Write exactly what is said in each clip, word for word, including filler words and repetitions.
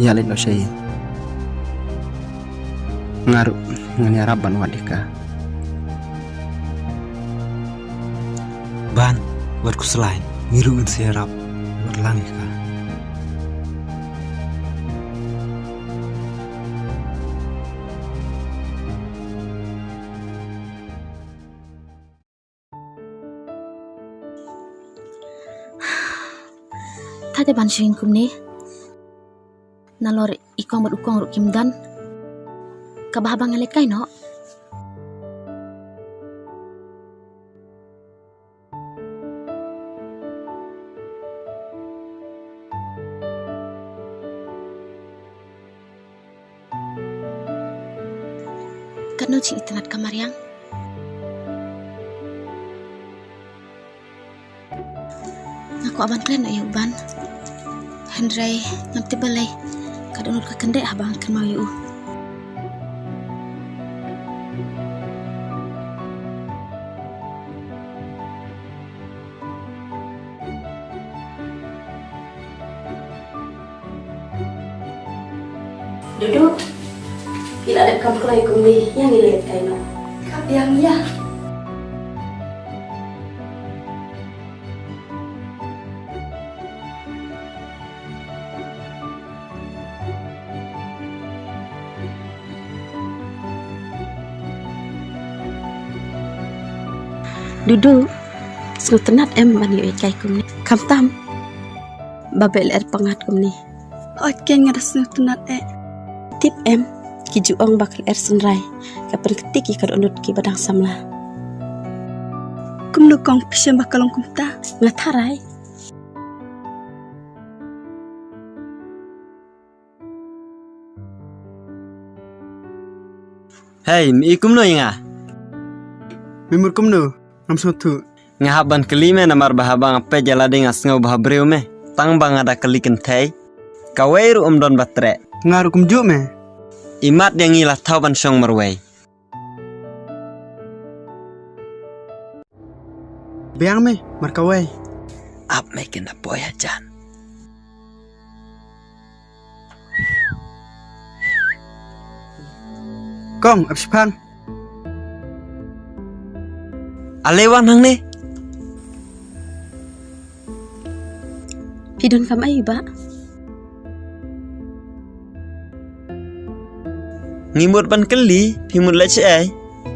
Ïa leit noh sha ïing. Nga ruh ngan ïarap ban wad ïa ka. Ban, wat khuslai, ngi ruh ngin sa ïarap wad lang ïa ka. Thait ban shu ïeng kumne. Nalor i kong bad u kong ruh kim don. Kaba haba nga leit kai noh. Katno jingitynnad ka mariang. Nga kwah ban kren ïa u Ban. Hynrei ngam tip balei. Ka dohnud ka kyndeh haba nga kynmaw ïa u. Dudu, phi la dep kam kloi kumne, ïa ngi leit kai noh. Ka biang ïa. Dudu, sngewtynnad em ban ïoh ïa kai kumne? Khamtam ba beh lyer pyngngad kumne. Hooid keiñ, nga da sngewtynnad eh. Tip em, ki ju ong ba ka lyer synrai ka pynkti ïa ka dohnud kiba dang samla. Kumno kong, phi shem ba ka long kumta? Nga tharai. Hei, me i kumno ïa nga? Me mut kumno? Ngam sngewthuh. Nga hap ban kylli me namar ba haba nga peit ïa lade nga sngew ba ha briew me. Tang ba nga da kylli kynthei, kawei ruh um don ba treh. Nga ruh kumjuh me. Imat ïa ngi la thaw ban shong marwei. Biang me markawei. Ap me kin da poi hajan. Kong, ap shipang. Ale wan hangne. Phi don kam ai ba? Ngi mut ban kylli, phi mut leit shaei?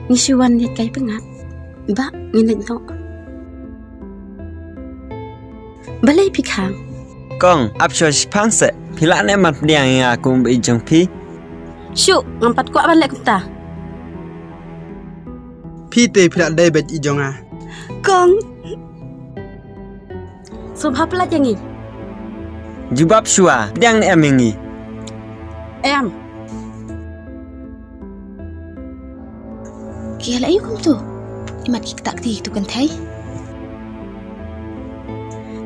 Ngi shu wan ïa kai pyngngad. Ba, ngin leit noh. Balei phi khang? Kong, ap shuwa shipang seh, phi lah ne em ban pdiang ïa nga kum ba ïeit jong phi? Shuh, ngam pat kwah ban leh kumta. Phi te phi lah dei ba ïeit jong nga. Kong. Sngewbha pynlait ïa ngi. Jubab shuwa, pdiang ne em ïa ngi? Em. Ki ïaleh aïu kumto? Imat ki ktah kti tu kynthei.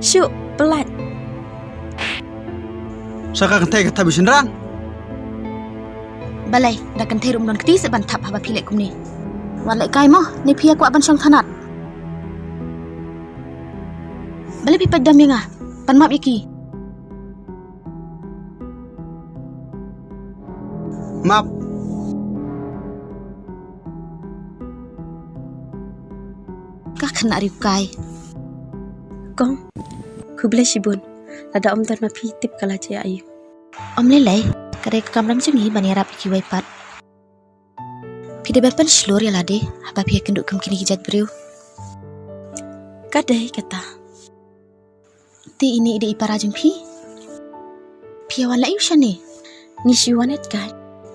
Shuh, pynlait. Sa ka kynthei ka thap ïa u shynrang. Balei, da kynthei ruh ym don kti seh ban thap haba phi leh kumne. Wat leh kai mo, ne phi ïa kwah ban shong thanat? Balei phi peit dom ïa nga? Pan map ïa ki. Map. Ka khynnah riewkai. Kong, khublei shibun. Lada ym don ma phi tip ka la jia aïu. Ym lei lei, ka dei ka kamram jong ngi ban ïarap ïa kiwei pat. Phi dei ban pynshlur ïa lade haba phi ïakynduh kum kine ki jait briew. Ka dei kata. Te ine i dei i para jong phi? Phi ïa wan leh aïu shane? Ngi shu wan ïaid kai.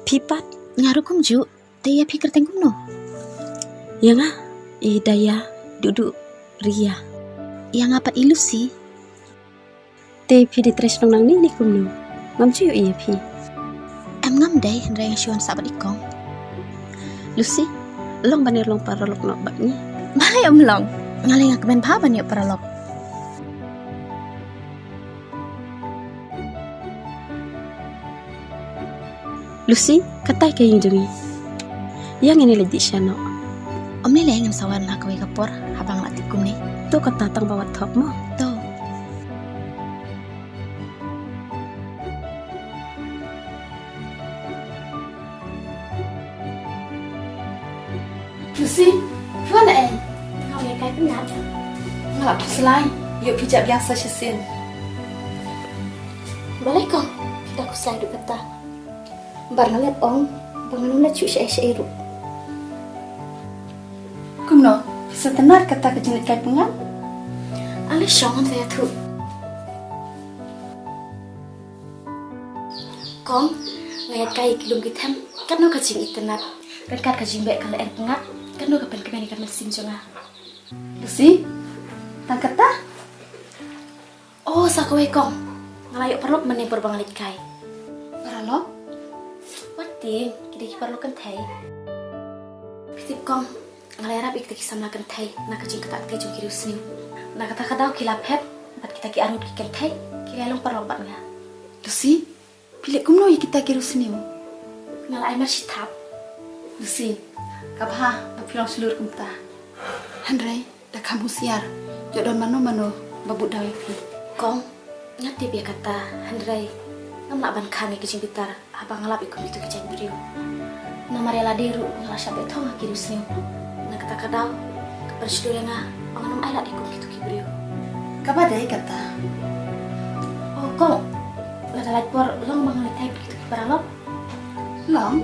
Phi pat? Nga ruh kumjuh. Te ïa phi kyrteng kumno? Ïa nga i Daya, Dudu, Ria. Ïa nga pat i Lucy. Te phi dei trei shnong nangne ne kumno? Ngam ju ïohi ïa phi. Em, ngam dei, hynrei nga shu wan sah bad i kong. Lucy, long ban ïa long paralok noh bad ngi? Balei ym long? Nga lei nga kmen bha ban ïoh paralok. Lucy, katai ka ïing jong ngi. Ïa ngin ïa leit dih sha noh. Ym lei lei, ngan sa wan ha kawei ka por haba nga la tip kumne. To kata, tang ba wat thok mo. To. Lucy, phi wan na ei? Nga wan ïa kai pynnat. Nga la khuslai ïoh phi jap biang sa shisien. Balei kong, phi da khuslai ruh kata? Bar nga leh ong ba ngan ym leit shuh shaei shaei ruh. Kumno, phi sa tynnad kata ka jingleit kai pynnat? Ale shong, ngam sa ïathuh. Kong, nga ïaid kai ïa ki lum ki them katno ka jingitynnad, ryngkat ka jingbeh ka lyer pyngngad katno ka pynkmen ïa ka mynsiem jong nga. Lucy, tang kata? Oh, sa kawei kong, nga la ïoh paralok mynne por ba nga leit kai. Paralok? Wat tieng, ki dei ki paralok kynthei. Phi tip kong, nga la ïarap ïa kita ki samla kynthei na ka jingktah kti jong ki riewsniew. Na kata ka daw ki la phet bad kita ki arngut ki kynthei, ki la ïalong paralok bad nga. Lucy, phi leh kumno ïa kita ki riewsniew? Nga la ai mar shi thap. Lucy, ka bha ba phi long shlur kumta. Hynrei da kham husiar, ïoh don mano mano ba bud daw ïa phi. Kong, nga tip ïa kata, hynrei ngam lah ban khang ïa ki jingbitar haba nga lap ïa kum kito ki jait briew. Namar ïa lade ruh nga la shah beh thong ha ki riewsniew. Na kata ka daw, ka pynshlur ïa nga ba ngan ym ailad ïa kum kito ki briew. Kaba dei kata. Oh kong, lada lait por long ba ngan leit thait bad kito ki paralok? Long,